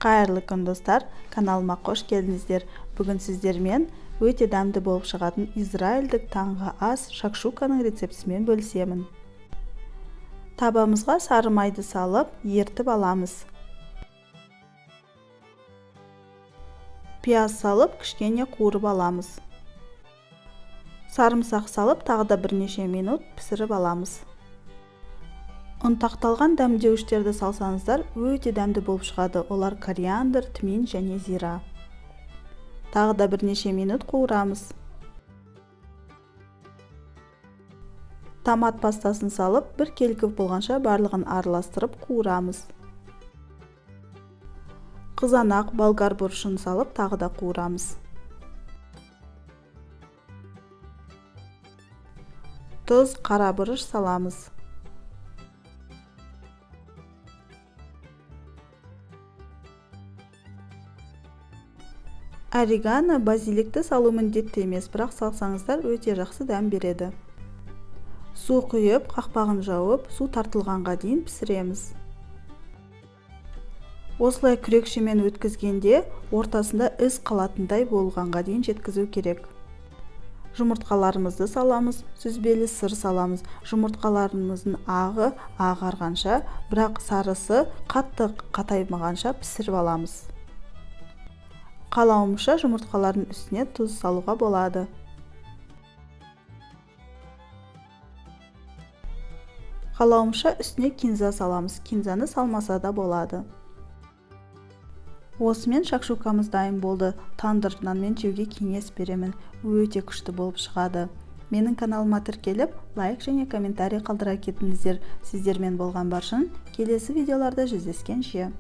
Қайырлы күн, достар! Каналыма қош келдіңіздер! Бүгін сіздермен өте дәмді болып шығатын израильдік таңғы ас шакшуканың рецептісімен бөлісемін. Табамызға сары майды салып, ертіп аламыз. Пияз салып, кішкене қуырып аламыз. Сарымсақ салып, тағы да бірнеше минут пісіріп аламыз. Ұнтақталған дәмдеуіштерді салсаңыздар, өте дәмді болып шығады. Олар кориандр, тмин және зира. Тағы да бірнеше минут қуырамыз. Томат пастасын салып, бір келкі болғанша барлығын араластырып қуырамыз. Қызанақ, болгар бұрышын салып, тағы да қуырамыз. Тұз, қара бұрыш саламыз. Орегано, базиликті салу міндетті емес, бірақ салсаңыздар, өте жақсы дәм береді. Су құйып, қақпағын жауып, су тартылғанға дейін пісіреміз. Осылай күрекшемен өткізгенде ортасында із қалатындай болғанға дейін жеткізу керек. Жұмыртқаларымызды саламыз, сүзбелі сыр саламыз. Жұмыртқаларымыздың ағы ағарғанша, бірақ сарысы қатты қатаймағанша пісіріп аламыз. Қалауымызша жұмыртқалардың үстіне тұз салуға болады. Қалауымызша үстіне кинза саламыз. Кинзаны салмаса да болады. Осымен шакшукамыз дайын болды. Тандыр нанмен жеуге кеңес беремін. Өте күшті болып шығады. Менің каналыма тіркеліп, лайк және комментарий қалдыра кетіңіздер. Сіздермен болған Баршын. Келесі видеоларда жүздескенше.